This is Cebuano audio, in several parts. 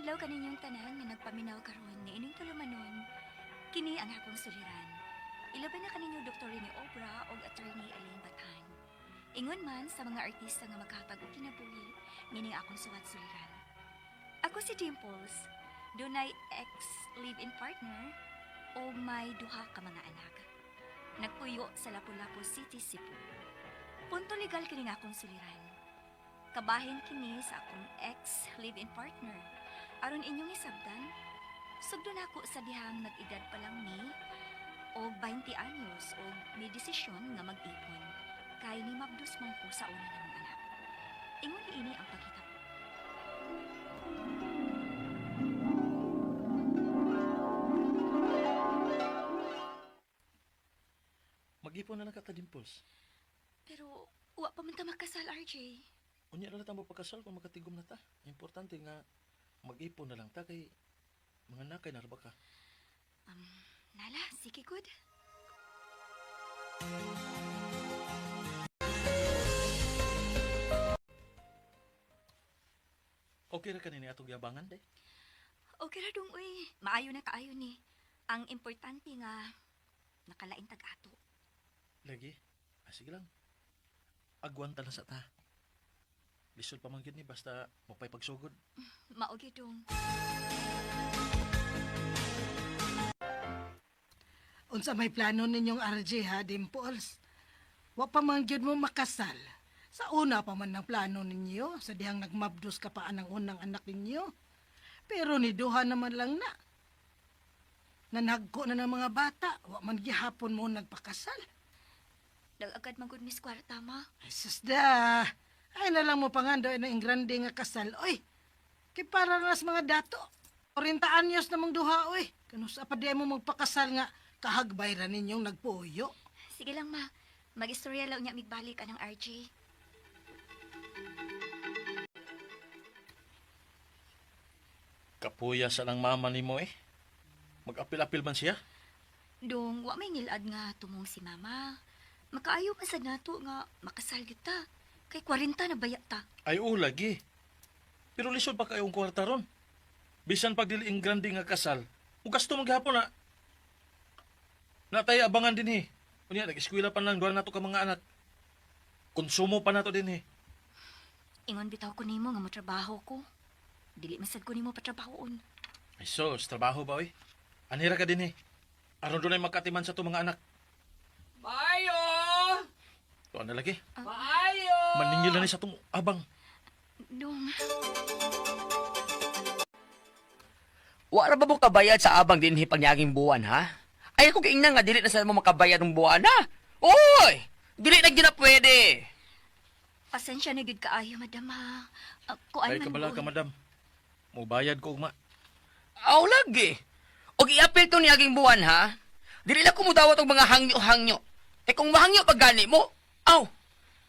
adlaw kaninyong tanan nga nagpaminaw karon niining tulumanon, kini ang akong suliran. Ilabi na kaninyo Dr. Rene Obra og Attorney Elaine Batan. Ingon man sa mga artista nga maghatag og kinabuhi nining akong suwat suliran. Ako si Dimples, dunay ex live-in partner o may duha ka mga anak. Nagpuyo sa Lapu-Lapu City, Cebu. Punto legal kini nga akong suliran. Kabahin kini sa akong ex live-in partner. Aron inyong isabtan, sugdo nako sa dihang nag-edad pa lang ni og 20 anyos og may desisyon nga mag-ipon kay ni mabdus man ko sa una namong anak. Ingon niini ang paghitabo. Mag-ipon na lang ka ta, Dimples. Pero wa pa man ta makasal, RJ. Unya na lang ta magpakasal kung makatigom na ta. Importante nga mag-ipon na lang ta kay mga nakay na ra ba ka. Um, nala, sige good. Okay ra kanini atong giabangan day. Okay ra dong uy. Maayo na kaayo ni. Ang importante nga nakalain tag ato. Lagi. Ah, sige lang. Agwanta lang sa ta. Lisod pa man gyud ni basta mapay pagsugod. Mao gyud dong. Unsa may plano ninyong RJ ha, Dimples? Wa pa man gyud mo makasal. Sa una pa man ang plano ninyo, sa dihang nagmabdos ka pa ang unang anak ninyo. Pero ni duha naman lang na. Nanhagko na ng mga bata, wa man gihapon mo nagpakasal. Nag-agad man gud miss kwarta ma. Ay, sus da. Ay na lang mo pangando na ingrande nga kasal, oy. Kay para na sa mga dato. 40 anyos namang duha, oy. Kanusa pa di mo magpakasal nga kahagbay ra ninyong nagpuyo. Sige lang ma. Mag-istorya lang niya migbalik anang RJ. Kapuya sa lang mama nimo eh. Mag-apil-apil man siya. Dong, wa may ngilad nga tumong si mama. Makaayo man sad nato nga makasal gyud ta. Kay 40 na baya ta. Ay oo lagi. Pero lisod pa kayo ang kwarta ron. Bisan pag dili ang grande nga kasal, mugasto man gihapon na. Natay abangan din eh. Unya nag-eskwela pa lang duha nato ka mga anak. Konsumo pa nato din eh. Ingon bitaw ko nimo nga motrabaho ko. Dili man sad ko nimo patrabahoon. Ay sos, trabaho ba oy? Anhira ka din eh. Aron dunay makatiman sa to mga anak. Maayo! Tuan na lagi. Maayo! Maningil na ni sa tong abang. Dong, Wala ba mo kabayad sa abang dinhi pagyaging buwan, ha? Ay, ako kiingnan nga, dili na sa mo makabayad ng buwan, ha? Uy! Dili na gina pwede! pasensya na gyud kaayo madam ha. Kuan Ay man kabala ka gud. madam. Mubayad ko ugma. Aw, lagi! Og i-appeal to ni aging buwan, ha? Dili na kumudawat og mga hangyo-hangyo. Eh kung mahangyo pag gani mo, aw!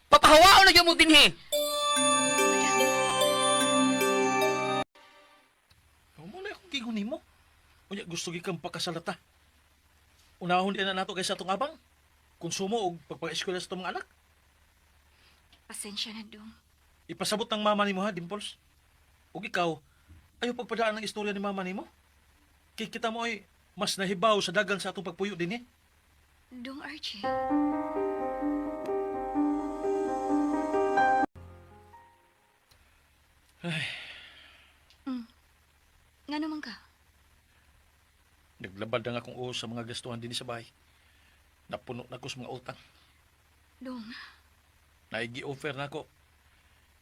Papahawaon na gyud mo dinhi! Mo na akong gigon nimo. Unya gusto gid kang pakasalata. Unahon din na nato kaysa atong abang. Konsumo og pagpa-eskwela sa atong mga anak. Pasensya na dong. Ipasabot ng mama nimo ha, Dimples. Ug ikaw, ayaw pagpadaan ng istorya ni mama nimo. Kay kita mo ay mas nahibaw sa dagan sa atong pagpuyo din eh. Dong RJ. Ay, Mm. Nga naman ka? naglabad ang akong uos sa mga gastuhan din sa bahay. Napuno na ko sa mga utang. Dong, Naigi-offer na ako.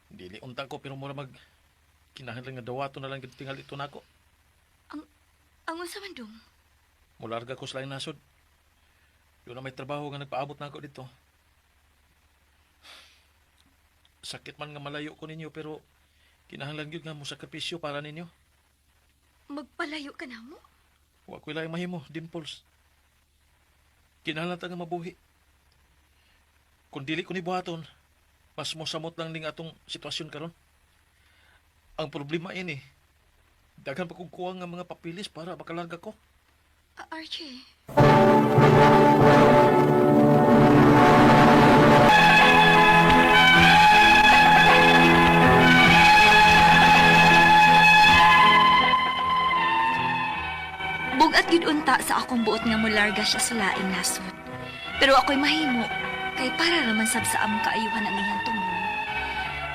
Dili unta ko pero mura mag kinahanglan nga dawato na lang gid tingali ito nako. ang ang unsa man dong? Mularga ko sa laing nasod. Doon na may trabaho nga nagpaabot na ako dito. Sakit man nga malayo ko ninyo pero kinahanglan gyud nga mo sakripisyo para ninyo. Magpalayo ka na mo? Wa ko'y laing mahimo, Dimples. Kinahanglan ta nga mabuhi. Kung dili ko ni buhaton, mas mosamot lang ning atong sitwasyon karon. Ang problema ini, daghan pa kong kuwang nga mga papilis para makalarga ko. Ah, RJ. Bugat gid unta sa akong buot nga mularga siya sa laing nasod. Pero ako'y mahimo kay para raman sab sa among kaayuhan ang iyang tungod.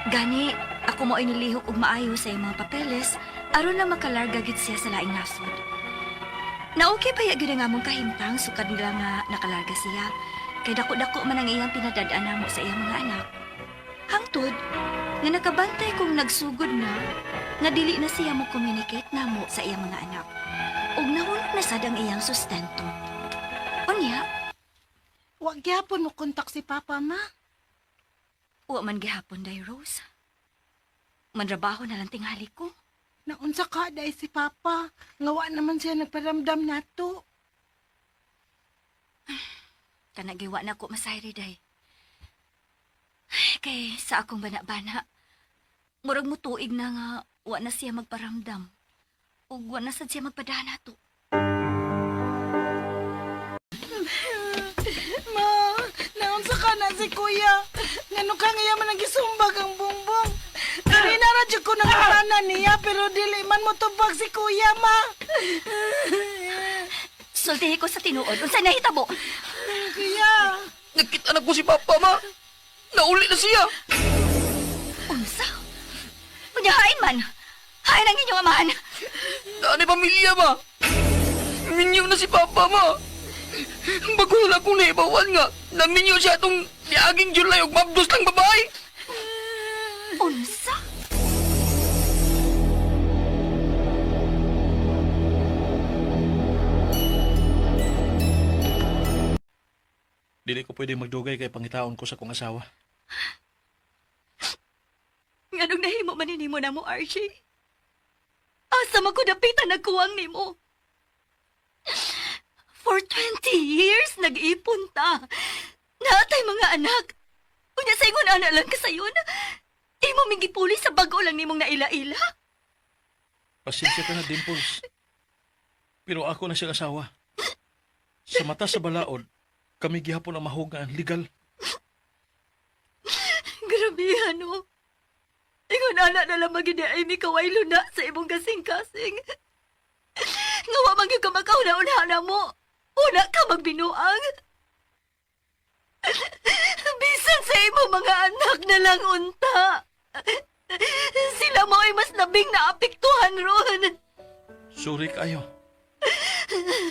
Gani, ako mo'y nilihok og maayo sa iyang mga papeles aron na makalarga gid siya sa laing nasod. Na okay pa ya gyud ang among kahimtang sukad nila nga nakalarga siya. Kay dako-dako man ang iyang pinadad-an namo sa iyang mga anak. Hangtod, nga nakabantay kong nagsugod na, nga dili na siya mo communicate namo sa iyang mga anak. Ug nahunot na sad ang iyang sustento. Unya, Wa gyapon mo kontak si Papa, ma. wa man gihapon day Rose. Manrabaho na lang tingali ko. Naunsa ka dai si Papa. Nga wa naman siya nagparamdam nato. Kanagiwa na ko masayri day. Ay, kay sa akong bana-bana, murag mo tuig na nga wa na siya magparamdam. Ug wa na sad siya magpadana to. Ma, naunsa ka na si Kuya. Ngano ka nga man ang gisumbag ang bongbong. Dili na radyo ko nang niya pero dili man mo tubag si Kuya, ma. Sultihi ko sa tinuod, unsa nahitabo? Kuya. Nakita na ko si Papa, ma. Nauli na siya. Unsa? Unya hain man. Hain ang inyong amahan. Daan pamilya, ma. Minyo na si Papa, ma. Bago na lang akong naibawan nga. Naminyo siya itong niaging July ug mabdos lang babae. Unsa? Dili ko pwede magdugay kay pangitaon ko sa kong asawa. Nganong nahimo man nimo na mo, RJ? Asa man ko dapitan nagkuwang nimo? For 20 years, nag-ipon ta. Naatay mga anak. Unya sa ingon ana lang kasayon. Imo mingipuli sa bago lang nimong naila-ila. Pasensya ka na, Dimples. Pero ako na siyang asawa. Sa mata sa balaod, kami gihapon ang mahugaan legal. Grabe, ano? Ingon ana na lang magindi ay mikaway luna sa imong kasing-kasing. Nga wa man gyud ka makauna-una na mo. Una ka magbinuang. Bisan sa imo mga anak na lang unta. Sila mo ay mas labing naapektuhan ron. Sorry kayo.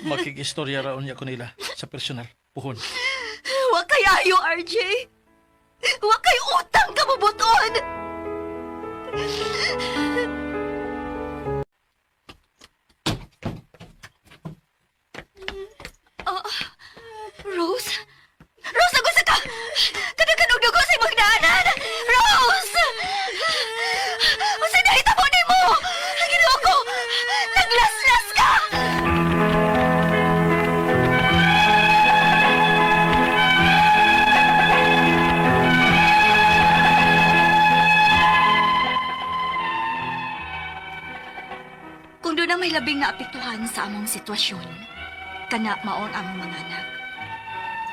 Makikistorya raon niya ko nila sa personal. Puhon. Wa kay ayo, RJ. Wa kay utang ka mabuton. Oh, Rose? Rose, nagusa ka! Kadagan og dugo sa imong daanan! Rose! Unsa nahitabo nimo? Ginoo ko! Naglaslas ka! Kung doon ang may labing naapektuhan sa among sitwasyon, kana maon among mga anak.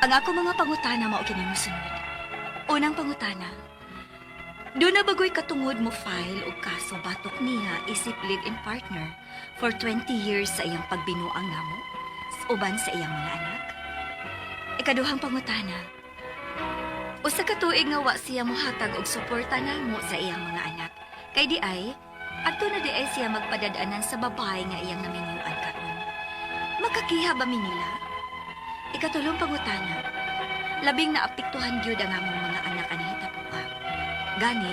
Ang ako mga pangutana mao kini mosunod. Unang pangutana, doon na bagoy katungod mo file og kaso batok niya isip live-in partner for 20 years sa iyang pagbinuang namo, uban sa iyang mga anak. Ikaduhang pangutana, usa ka tuig nga wa siya mohatag og suporta namo sa iyang mga anak. Kay di ay, adto na di ay siya magpadadanan sa babae nga iyang naminyuan karon. Makakiha ba mi nila? Ikatulong pangutana, labing naapektuhan gyud ang among mga anak ani hitapuha. Gani,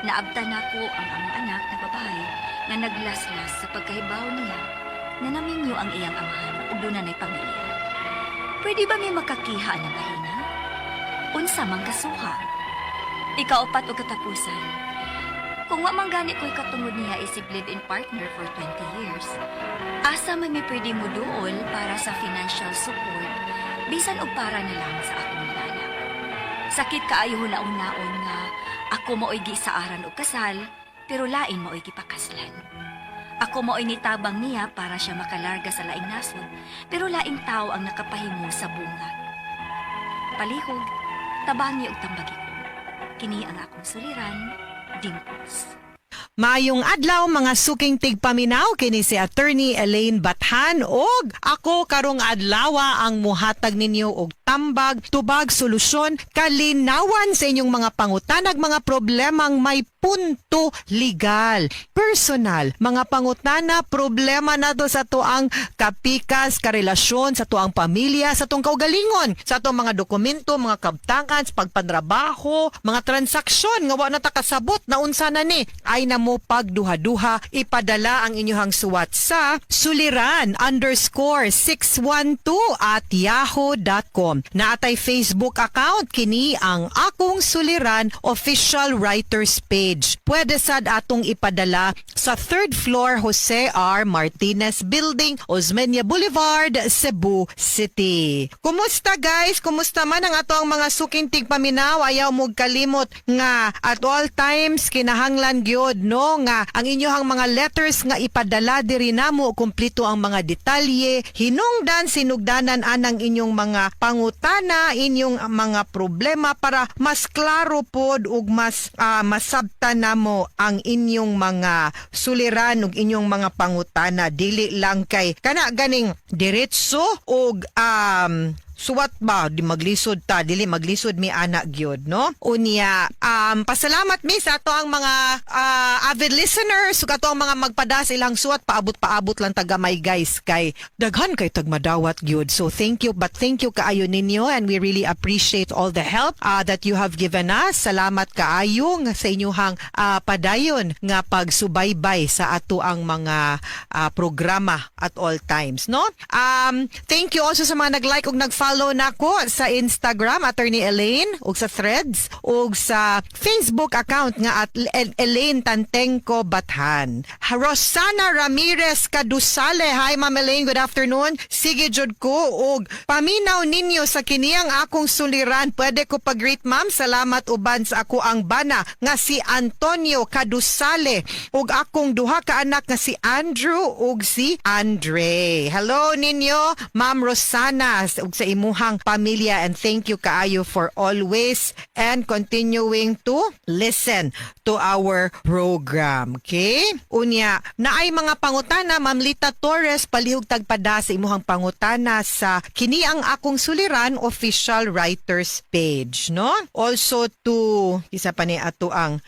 naabtan nako ang among anak na babae nga naglaslas sa pagkahibaw niya na naminyo ang iyang amahan ug dunay pamilya. Pwede ba may makakiha ng bahina? Unsa man kasuha? Ikaupat o katapusan. Kung wa man gani ko'y katungod niya isip live-in partner for 20 years, asa man may pwede mo duol para sa financial support, bisan og para na lang sa akong mga anak. Sakit kaayo hunaon-naon nga ako mao'y gisaaran og kasal, pero lain mao'y gipakaslan. Ako mao'y nitabang niya para siya makalarga sa laing nasod, pero laing tao ang nakapahimo sa bunga. Palihog, tabangi og tambagi ko. Kini ang akong suliran, Dimples. Maayong adlaw, mga suking tigpaminaw. Kini si Attorney Elaine Bathan og ako karong adlawa ang muhatag ninyo og tambag, tubag, solusyon, kalinawan sa inyong mga pangutanag, mga problemang may punto legal, personal, mga pangutana, problema nato sa atoang kapikas, karelasyon, sa atoang pamilya, sa atong kaugalingon, sa atong mga dokumento, mga kabtangan, sa pagpanrabaho, mga transaksyon nga wa na ta kasabot na unsa na ni, ay na mo pagduha-duha, ipadala ang inyong suwat sa suliran_612@yahoo.com. Naatay Facebook account, kini ang Akong Suliran Official Writers Page. Pwede sad atong ipadala sa third floor, Jose R. Martinez Building, Osmeña Boulevard, Cebu City. Kumusta, guys? Kumusta man ang ato ang mga suking tigpaminaw? Ayaw mo kalimot nga at all times kinahanglan gyud, no, nga ang inyong mga letters nga ipadala diri namo, kumpleto ang mga detalye, hinungdan, sinugdanan anang inyong mga pangutana, inyong mga problema para mas klaro pod ug mas masabtan namo ang inyong mga suliran ug inyong mga pangutana, dili lang kay kana ganing diretso og suwat ba, di maglisod ta, dili maglisod mi ana gyud, no? Unya, pasalamat mi sa ato ang mga avid listeners ug ato ang mga magpada sa ilang suwat. Paabot paabot lang tagamay, guys, kay daghan kay tagmadawat gyud. So thank you, but thank you kaayo ninyo and we really appreciate all the help that you have given us. Salamat kaayo nga sa inyuhang padayon nga pagsubaybay sa ato ang mga programa at all times, no? Thank you also sa mga nag-like ug nag-follow nako sa Instagram, Attorney Elaine, ug sa Threads ug sa Facebook account nga @Elaine Tantengco Bathan. Rosana Ramirez Kadusale, hi Ma'am Elaine, good afternoon. Sige jud ko og paminaw ninyo sa kiniyang akong suliran. Pwede ko pag-greet, ma'am? Salamat uban sa ako ang bana nga si Antonio Kadusale ug akong duha ka anak nga si Andrew ug si Andre. Hello ninyo, Ma'am Rosana, ug sa imuhang pamilya, and thank you kaayo for always and continuing to listen to our program. Okay? Unya, naay mga pangutana, Ma'am Lita Torres, palihog tagpada sa imuhang pangutana sa kini ang Akong Suliran Official Writers Page, no? Also to isa pa ni ato ang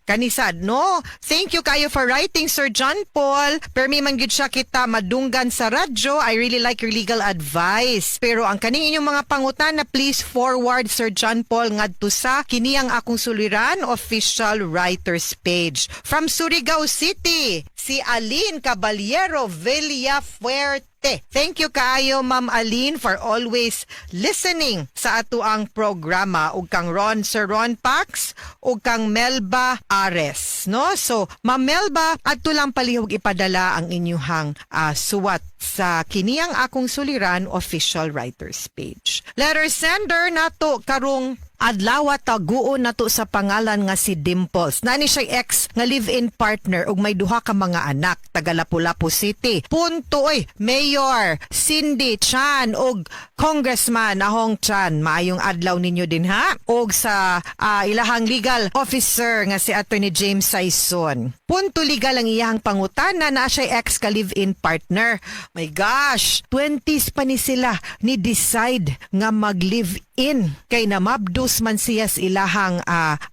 kanisad, no? Thank you kayo for writing, Sir John Paul. Permi man gyud siya kita madunggan sa radyo. I really like your legal advice. Pero ang kaning inyong mga pangutana, please forward, Sir John Paul, ngadto sa kini ang Akong Suliran Official Writers Page. From Surigao City, si Aline Caballero Villafuerte. Thank you kaayo, Ma'am Aline, for always listening sa ato ang programa ug kang Ron, Sir Ron Pax, ug kang Melba Ares, no? So, Ma'am Melba, adto lang palihog ipadala ang inyuhang suwat sa kiniyang Akong Suliran Official Writers Page. Letter sender nato karong adlaw, taguon nato sa pangalan nga si Dimples. Nani siya ex nga live-in partner ug may duha ka mga anak, taga Lapu-Lapu City. Punto oy, Mayor Cindy Chan ug Congressman Ahong Chan, maayong adlaw ninyo din ha. Og sa ilahang legal officer nga si Attorney James Saison. Punto legal ang iyahang pangutana, na siya ex ka live-in partner. My gosh, 20s pa ni sila ni decide nga mag-live-in kay namabdos man siya sa ilahang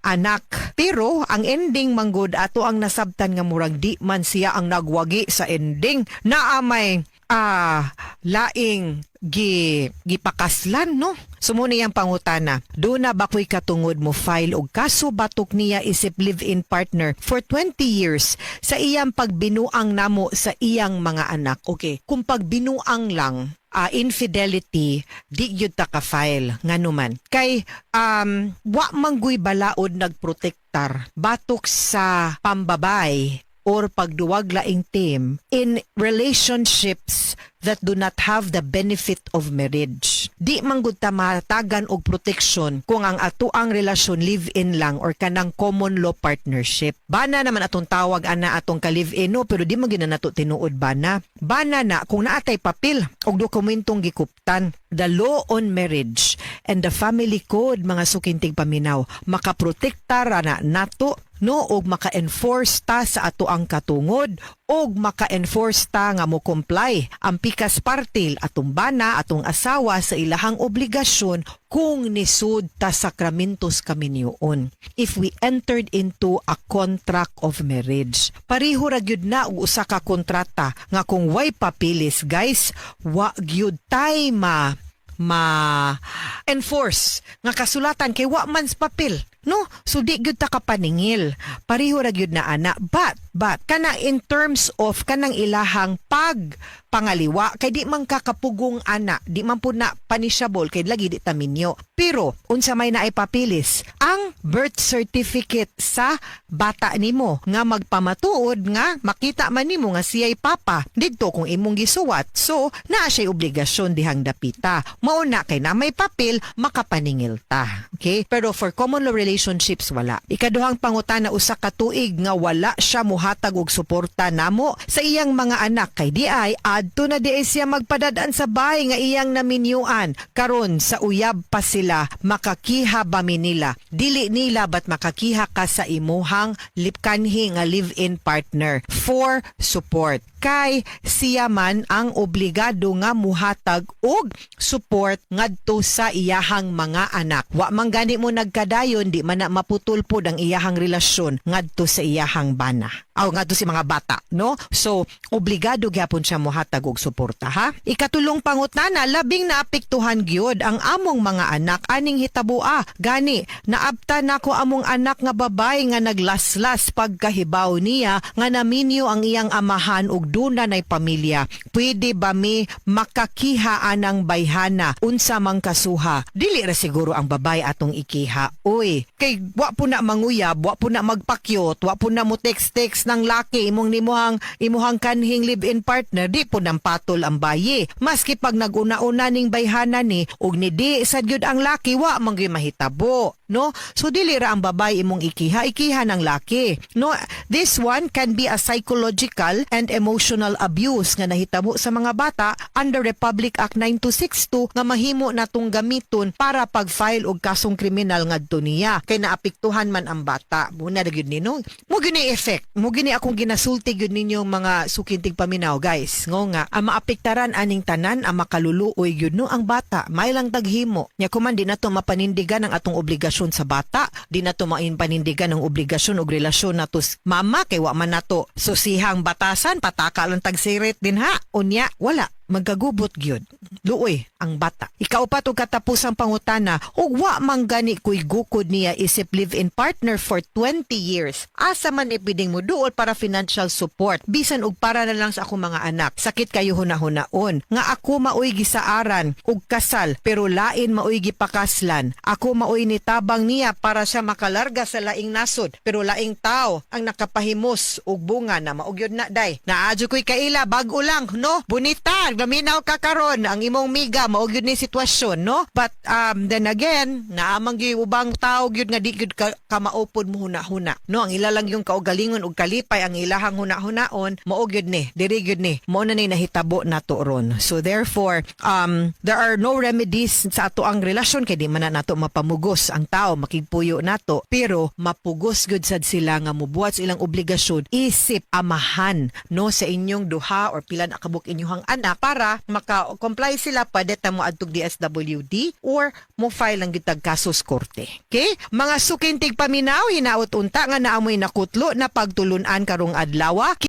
anak. Pero ang ending manggod, ato ang nasabtan nga murag di man siya ang nagwagi sa ending. Naa may laing gipakaslan, no? So mo niyang pangutana, duna ba ko'y katungod mo file og kaso batok niya isip live-in partner for 20 years sa iyang pagbinuang namo sa iyang mga anak? Okay, kung pagbinuang lang, infidelity, di gyud ta ka file, nganuman kay wa mangguy balaod nagprotektar batok sa pambabay or pagduwag laing team in relationships. that do not have the benefit of marriage. Di man gud ta mahatagan og protection kung ang atoang relasyon live-in lang or kanang common law partnership. Bana naman atong tawag ana atong ka-live-in, no, pero di man gyud na nato tinuod bana. Bana na kung naatay papel og dokumentong gikuptan. The law on marriage and the family code, mga suking tigpaminaw, makaprotekta ra na nato, no, og maka-enforce ta sa atoang katungod og maka-enforce ta nga mo comply ang pikas partil, atong bana, atong asawa, sa ilahang obligasyon kung nisud ta sakramentos kaminyoon, if we entered into a contract of marriage. Pareho ra gyud na og usa ka kontrata nga kung way papilis, guys, wa gyud tay ma ma-enforce nga kasulatan kay wa man sa papel, no? So di gyud ta kapaningil. Pareho ra gyud na ana, but kana in terms of kanang ilahang pag pangaliwa, kay di man kakapugong ana, di man pud na punishable kay lagi di ta minyo. Pero unsa may naay papilis, ang birth certificate sa bata nimo nga magpamatuod nga makita man nimo nga siya'y papa didto kung imong gisuwat. So naa siya'y obligasyon dihang dapita. Mao na kay na may papel, makapaningil ta, okay? Pero for common law relationships, wala. Ikaduhang pangutana, usa ka tuig nga wala siya muhatag og suporta namo sa iyang mga anak, kay di ay adto na di ay siya magpadad-an sa bahay nga iyang naminyuan. Karon sa uyab pa sila, makakiha ba mi nila? Dili nila, but makakiha ka sa imuhang lipkanhi nga live-in partner for support, kay siya man ang obligado nga muhatag og support ngadto sa iyahang mga anak. Wa man gani mo nagkadayon, di man na maputol pod ang iyahang relasyon ngadto sa iyahang bana. Aw, ngadto sa mga bata, no? So, obligado gyapon siya muhatag og suporta, ha? Ikatulong pangutana, labing naapektuhan gyud ang among mga anak aning hitaboa. Gani, naabta nako among anak nga babay nga naglaslas pagkahibaw niya nga naminyo ang iyang amahan ug duna nay pamilya. Pwede ba mi makakiha anang bayhana, unsa mang kasuha? Dili ra siguro ang babay atong ikiha. Uy, kay wa po na manguyab, wa po na magpakyot, wa po na mo text-text ng laki imong nimuhang imuhang kanhing live-in partner, di po nang patol ang bayi. Maski pag naguna-una ning bayhana ni ug ni di sad gyud ang laki, wa man gyud mahitabo, no? So dili ra ang babay imong ikiha, ikiha ng laki, no? This one can be a psychological and emotional abuse nga nahitabo sa mga bata under Republic Act 9262 nga mahimo natong gamiton para pag-file og kasong kriminal ngadto niya kay naapektuhan man ang bata. Muna ra gyud ni, no? Mo gyud ni effect. Mo gyud ni akong ginasulti gyud ninyo, mga suking tigpaminaw, guys. Ngo nga ang maapektaran aning tanan, ang makaluluoy gyud, no, ang bata. May lang taghimo. Nya kuman di nato mapanindigan ang atong obligasyon sa bata, di nato mapanindigan ang obligasyon og relasyon nato mama kay wa man nato susihang batasan, pataka lang tagsirit din ha. Unya wala magkagubot gyud. Luoy ang bata. Ikaupat ug katapusang pangutana, ug wa man gani ko'y gukod niya isip live-in partner for 20 years. Asa man ipiding mo duol para financial support, bisan og para na lang sa akong mga anak? Sakit kayo huna-hunaon nga ako maoy gisaaran og kasal pero lain maoy gipakaslan. Ako maoy nitabang niya para siya makalarga sa laing nasod pero laing tao ang nakapahimos og bunga na mao gyud na day. Naadyo ko'y kaila, bag-o lang, no? Bonita, gaminaw ka karon ang imong miga, mao gyud ni sitwasyon, no? But then again, naamang gyud ubang tao gyud nga di gyud ka maupod mo huna-huna, no? Ang ila lang yung kaugalingon og kalipay ang ilahang huna-hunaon, mao gyud ni, diri gyud ni. Mao na ni nahitabo nato ron. So therefore, there are no remedies sa ato ang relasyon kay di man na nato mapamugos ang tao makigpuyo nato, pero mapugos gyud sad sila nga mubuhat sa ilang obligasyon isip amahan, no, sa inyong duha or pila na kabuk inyong anak para maka-comply sila. Pwede ta mo adtog DSWD or mo file ang gitag kasos korte. Okay? Mga suking tigpaminaw, hinaot unta nga naamoy nakutlo na pagtulunan karong adlaw.